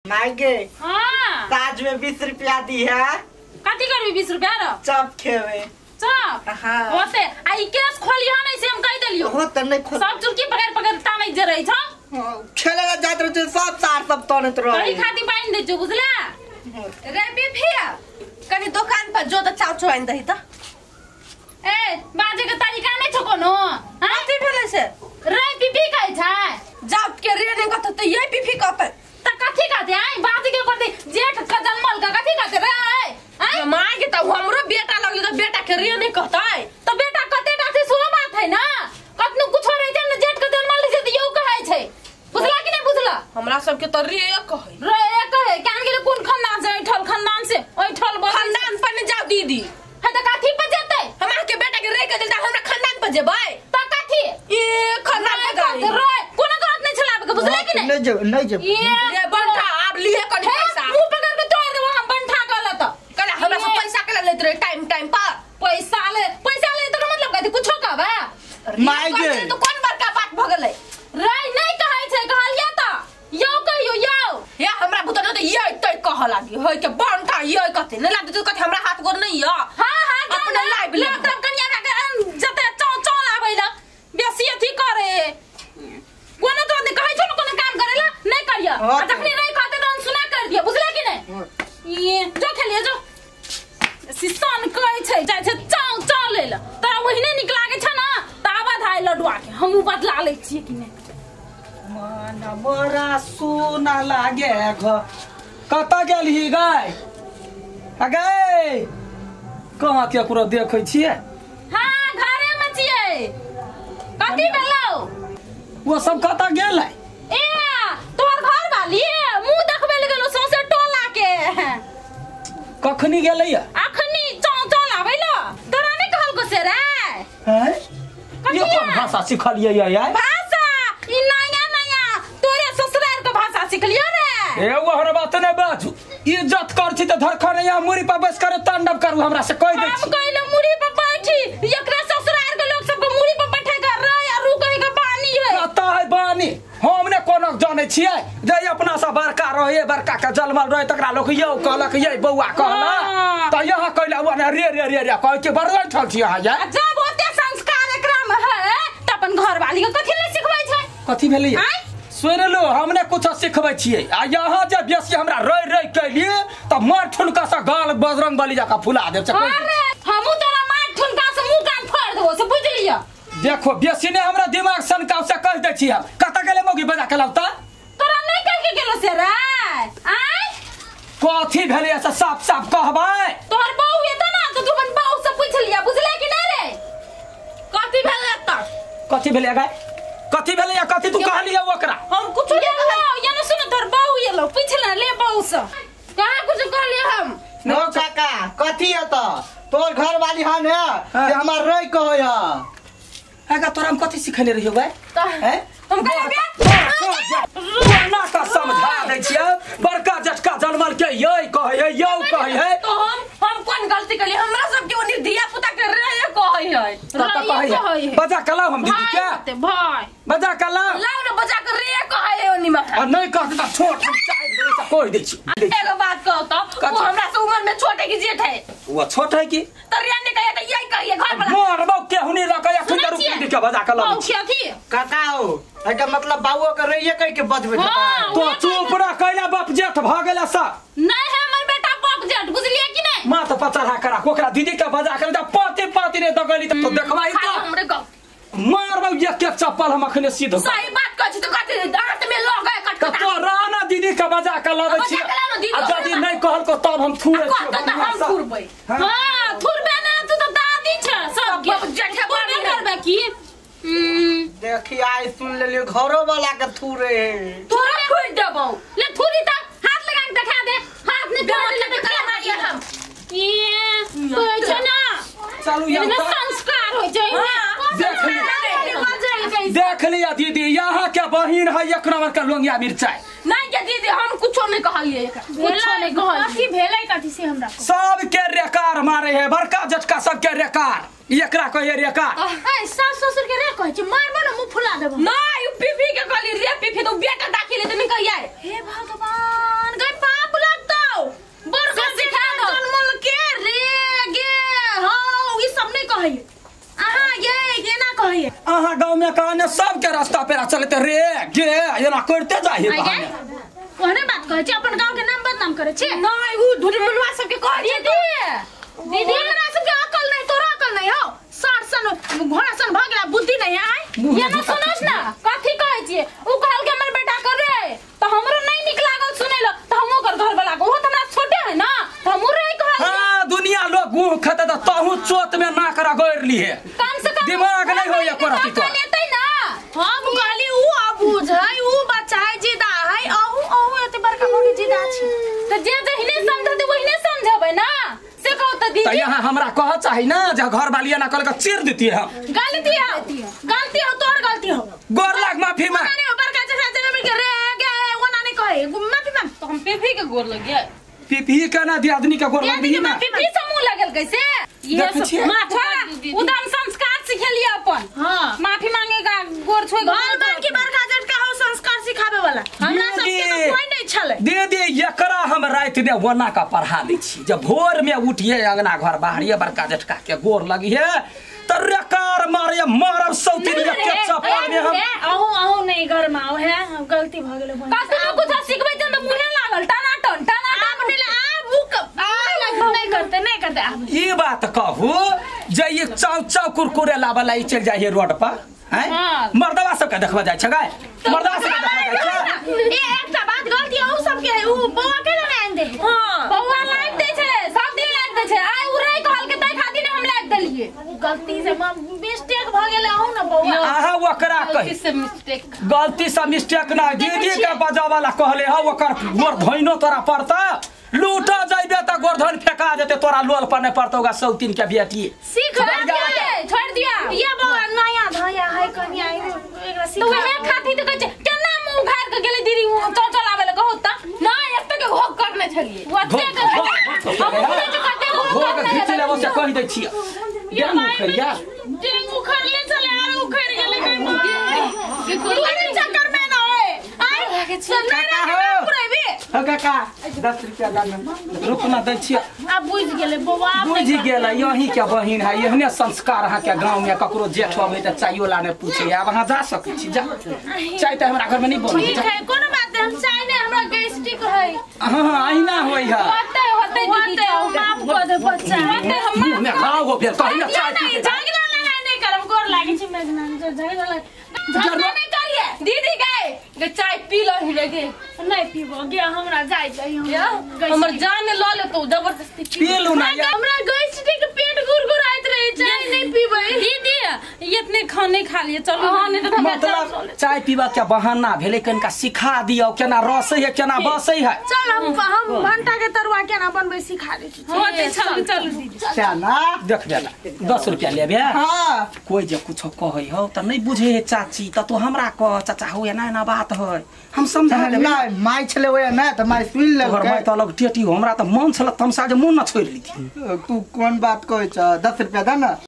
मांगे हां ताज में 20 रुपया दी है। कथी करबी 20 रुपया रो? चप खेवे चप। हां होते आ ई केस खोली ह नै से हम कह देलियो। हो त नहीं खोल सब चुरकी पकड़ पकड़ तानै जे रहै छ। खेले ला जात रह सब सार सब तनत रह। तोरी खाती बांध दे जो बुझला। रे बिफिया कनी दुकान पर जो त चाउ चाउ आइन दही त। ए बाजे के तरीका नै छ कोनो। हां कथी भेलै से? रे बीबी कहै छै जात के रे नै कहत त ये बीफी कहतै त कथी कहते? आई बाजे के करते जेठ के जन्मल का कथी कहते रे? आई मां के त हमरो बेटा लगले त बेटा के रे नै कहतै त बेटा कते टा छै सो बात है ना। कतनो कुछो रहे छै न जेठ के जन्मल छै त यो कहै छै। बुझला कि नै बुझला? हमरा सब के त रे कहै रे कहै कान गेले कोन खानदान से ऐठल खानदान से ऐठल बोल खानदान पर नै जाऊ दीदी। है त कथी पर जेतै? हमरा के बेटा के रे कह देल त हमरा खानदान पर जेबै त कथी? ए खानदान पर गाड़ी रे कोनो गलत नै छलाब के बुझला कि नै? नै जेब नै जेब रे बंठा आब लिए कनी पैसा मुंह पकड़ के तोड़ देबो हम बंठा कहल त। कल हमरा से पैसा केला लेत रहे टाइम टाइम पर पैसा ले त मतलब कथी कुछो कहबा माय गे तो कोन बड़का बात भ गेलै? रे नै कहै छै कहलिया त यौ कहियो यौ या हमरा बुतनो त ये तै कह लागी होय के बंठा ये कथि नै लागत त कथि हमरा हाथ गोर नै या। हां हां अपने लाइब ले त कनिया के जते चौ चौ लाबै ल बेसी अथी करे कोनो तो नै कहै छौ न कोनो काम करेला नै करिया आ जखनी नै कहते त अनसुना कर दिया बुझला कि नै? ये जो खेलिए जो सिसन कहै छै जाइ छै चौ चौ ले ल तोरा ओहिने निक लागे छ न त आबा धाय लडुआ के हमहु बदला लै छियै कि नै। मन मोरा सुना लागे घ कत गेलही गाय आ गै कहाँ केकरो देखै छियै? हां घरे में छियै। कथी भेलौ? ओ सब कत गेलै? ए तोहर घर वाली मुंह देखबै ल गेलो सौंसे टोला के। कखनी गेलै? अखनी चौ चौ लाबै ल तोरा नै कहलको से रे? हैं ये कोन भाषा सिखलियै यार? भाषा ई नया नया तोरे ससुराल के भाषा सिखलियो रे। ए ओहर बात नै बाजू इज्जत कर छी त धरखन या मुरी पर बैस कर तांडव करू हमरा से कह दै हम छी। कहले मुरी पर बैठी एकरा ससुराल के लोग सब के मुरी पर बैठे कर रे आ रुकै के बानी है। कत है बानी? हम ने कोनो जानै छियै जे अपना से बड़का रहे बड़का के जलमल रहे तकरा लोक यौ कहलक ये बौआ कहला त यहाँ कहला ओ ने रे रे रे रे कहै के बड़ बैठल छी अहाँ या। जब ओते संस्कार एकरा में है त अपन घर वाली के कथि ले सिखबै छै? कथि भेलै? सुन लो हमने कुछ सिखबै छियै आ यहाँ जे बेसी हमरा रोइ रोइ कैलिए त मार ठुनका से गाल बजरंग बली जका फुला देब से। अरे हमहु तोरा मार ठुनका से मुंह कान फोड़ देबो से बुझ लिया। देखो बेसी ने हमरा दिमाग सनकाव से कह दै छी हम। कत गेलै मौगी बजा के लाउ त? तोरा नै कह के गेलो से रे? आय कथि भेलै से साफ साफ कहबै। तोहर बहू हेतौ ना त तू अपन बहू से पूछ लिया बुझले कि नै रे? कथि भेलै त? कथि भेलै गाय? कथि भेलै या कथि तू कहलियै ओकरा? हम कुछ नै कहलियै। या न सुन तोहर बहू एलो पूछ ले ले बहू से कहाँ कुछ कहलियै हम। नो काका कथि है त तोर घर वाली हन है से हमर रे कहै है। आगा तोरा हम कथि सिखले रहियो गाय? हैं हम कहलियै ना का समझा दै छियै बड़का जटका जनमल के यै कहै है यौ कहै है। तो हम कोन गलती केलियै? हमरा सब के ओनी धिया पुता के रे कहै है त कहै है बजा के लाउ हम दीदी के भाई बजा के लाउ लाउ न बजा के रे कहै है ओनी में आ नै कहत त छोट हम चाहे देबै त कह दै छी। एगो बात कहौ त वो हमरा से उम्र में छोट है कि जेठ है? वो छोट है कि त रे ने कहै त यै कहै घर वाला मारबौ केहुनी ल के अखन त रुपी के बजा के लाउ। काका हो एकर मतलब बाबुओ के रहिए कह के बजबै तो चुप रह कैला बाप जेठ भ गेला सा। नै है हमर बेटा बाप जेठ बुझलिए कि नै? माथ पर चढ़ा के राख ओकरा दीदी के बजा के त पाती पाती ने दगली त देखबाई त हमरे गप मारबौ एक एक चप्पल हम अखने सीध। सही बात कहै छी त कथि दांत में लगे कटकटा त तो राना दीदी के बजा के लाबै छी आ यदि नै कहल को तब हम थूरे छी त हम थुरबै। हां थुरबे ना तू त दादी छ सब के जेठे बड़े करबे की। देखी आइ सुन लेलियो घरो वाला के थूरे तोरा थुर देबौ ले थुरी त हाथ लगा के देखा दे हाथ नै तोड़ ले त मारिया हम। ये कहै छै ना चलू यार संस्कार होय छै। देख देख लिया दीदी यहाँ के बहिन है एक नंबर के लोंगिया मिरचाई। नहीं के दीदी हम कुछो नहीं कहलिए कुछो नहीं कहलिए। कथी भेलै कथी से हमरा सब के रेकार मारे है बड़का जटका सब के रेकार एकरा कहे रेकार। ए सास ससुर के रे कहै छै मारबो न मुंह फुला देबो। नहीं पीपी के कहली रे पीपी तो बेटा डाकी ले त नहीं कहिया। हे भगवान गई पाप लगतौ बड़ सिखा दो जनमल के रे गे। हां ई सब नहीं कहै अहा ये केना कहै अहा गांव में कहने सब के रास्ता पेरा चलते रे गे एना करते जाहि कहानी ओहने बात कहै छी अपन गांव के नाम बदनाम करै छी। नहीं उ ढुलमुनवा सब के कहै छी दीदी हमरा सब के अकल नहीं तोरा अकल नहीं हो सार सन घोड़ा सन भ गेला बुद्धि नहीं आय। ये ना सुनोस ना कथि कहै छी उ कहल के हमर बेटा कर रे त हमरो नहीं निक लागल सुनै ल त हम ओकर घर वाला को ओ त हमरा छोटे है ना त हम रे कहल। हां दुनिया लोग गुह खते त तहु चोत में नाक रगड़ ली है कम से कम दिमाग नहीं होया करती तो लेतै ना। हम कहली उ अबूझ है उ बच्चा है जिदा है अहू अहू एते बड़का मोटी जिदा छी त जे जहिने समझते ओहिने समझबै ना से कहू त दीदी त यहां हमरा कह चाही ना जे घर वाली ना कल के चीर देती है। गलती है गलती हो तोर गलती हो गोर लाग माफी मांग नहीं बड़का जैसा जनम के रे गे ओना नहीं कहे माफी मांग तो हम पीपी के गोर लग गया पीपी के ना दी आदमी के गोर लग दी ना पीपी से मुंह लगल कैसे ये सब माथा उदम संस्कार सिखेलिए अपन। हां माफी मांगेगा गोर छोड़ घर बन के बड़का जटका हो संस्कार सिखावे वाला हमरा सब के तो कोई नहीं छले। दीदी एकरा हम रात में ओना का पढ़ा दै छी जब भोर में उठिए अंगना घर बाहरिए बड़का जटका के गोर लगिए त रेकार मारे मारब सौतीन के चप्पल में हम अहू अहू नहीं घर में आओ है गलती भ गेलै कतनो कुछ सिखबै त मुहे लागल टना टन टना आब नहीं आब उ नहीं करते नहीं करते आब ई बात कहू जे ई चाव चाव कुरकुरे लाबला ई चल जाइए रोड पर हैं मर्दवा सब के देखबा जाय छै गाय मर्दवा सब के देखबा जाय छै। ए एकटा बात गलती अहू सब के है उ बौआ के ना आन दे। हां बौआ लाग दे छै सब दिन लाग दे छै आइ उ रे कहल के तै खातिर हम लाग देलिए गलती से मिस्टेक भ गेलै अहू ना बौआ अहा ओकरा कहि गलती से मिस्टेक गलती से मिस्टेक ना दीदी के बजावाला कहले ह ओकर गोर धोइनो तोरा पड़ता लूटा जाइबे त गोरधन फेका जेते तोरा लोल पर नहीं पड़तौगा सौतीन के बेटी सीख छोड़ दिया ये बौआ नया धया है कनिया एकरा तो वहे खाती त कहै छै केना मुंह उघार के गेलै दीदी चौ चलावे ल कहू त ना एते के घोक करने छलिए ओते के हम बोलै छै कते घोक करने घिच लेबो से कहि दै छियै डेंगू खैया डेंगू खरले चले आर उखड़ गेलै के चक्कर में ना होए आइ काका हो हो काका 10 रुपया दान रुक ना दै छियै आ बुझ गेलै बौआ बुझ गेलै यही के बहिन है एहने संस्कार अहाँ के गांव में ककरो जेठ अबै त चाइयो ला ने पूछे आब अहाँ जा सकै छी जा चाय त हमरा घर में नहीं बनै ठीक है कोनो बात नहीं हम चाय नहीं हमरा गैस्ट्रिक है। हां हां अहिना होई है होते होते दीदी माफ कर दे बच्चा होते हम मुंह में घाव हो गेल कहिया चाय पी झगड़ा लड़ाई नहीं करब गोर लागे छी मेजनान झगड़ा झगड़ा नहीं करिए दीदी गए गे चाय पी ल ही रे नहीं पीबो गे हमरा जाय चाहिए हमर जान ल लेतो जबरदस्ती पी लू ना हमरा गैस्ट्रिक पेट गुरगुराइत रहे चाय नहीं पीबै दीदी इतने खाने खा लिए चलो हां नहीं त मतलब चाय पीबा के बहाना भेलै कनका सिखा दियौ केना रसै है केना बसै है चल हम भंटा के तरुआ केना बनबै सिखा दै छी। हां ते चल चल दीदी चल ना देखबे ला 10 रुपया लेबे। हां कोई जे कुछो कहै हो त नहीं बुझे है चाची त तू हमरा कह चाचा हो एना एना बात है हम समझा देबै। नहीं माई छले ओए ना त माई सुन ले तोहर माई त अलग टेटी हो हमरा त मन छल तमसा जे मन न छोड़ लीथी। तू कोन बात कहै छ 10 रुपया द ना।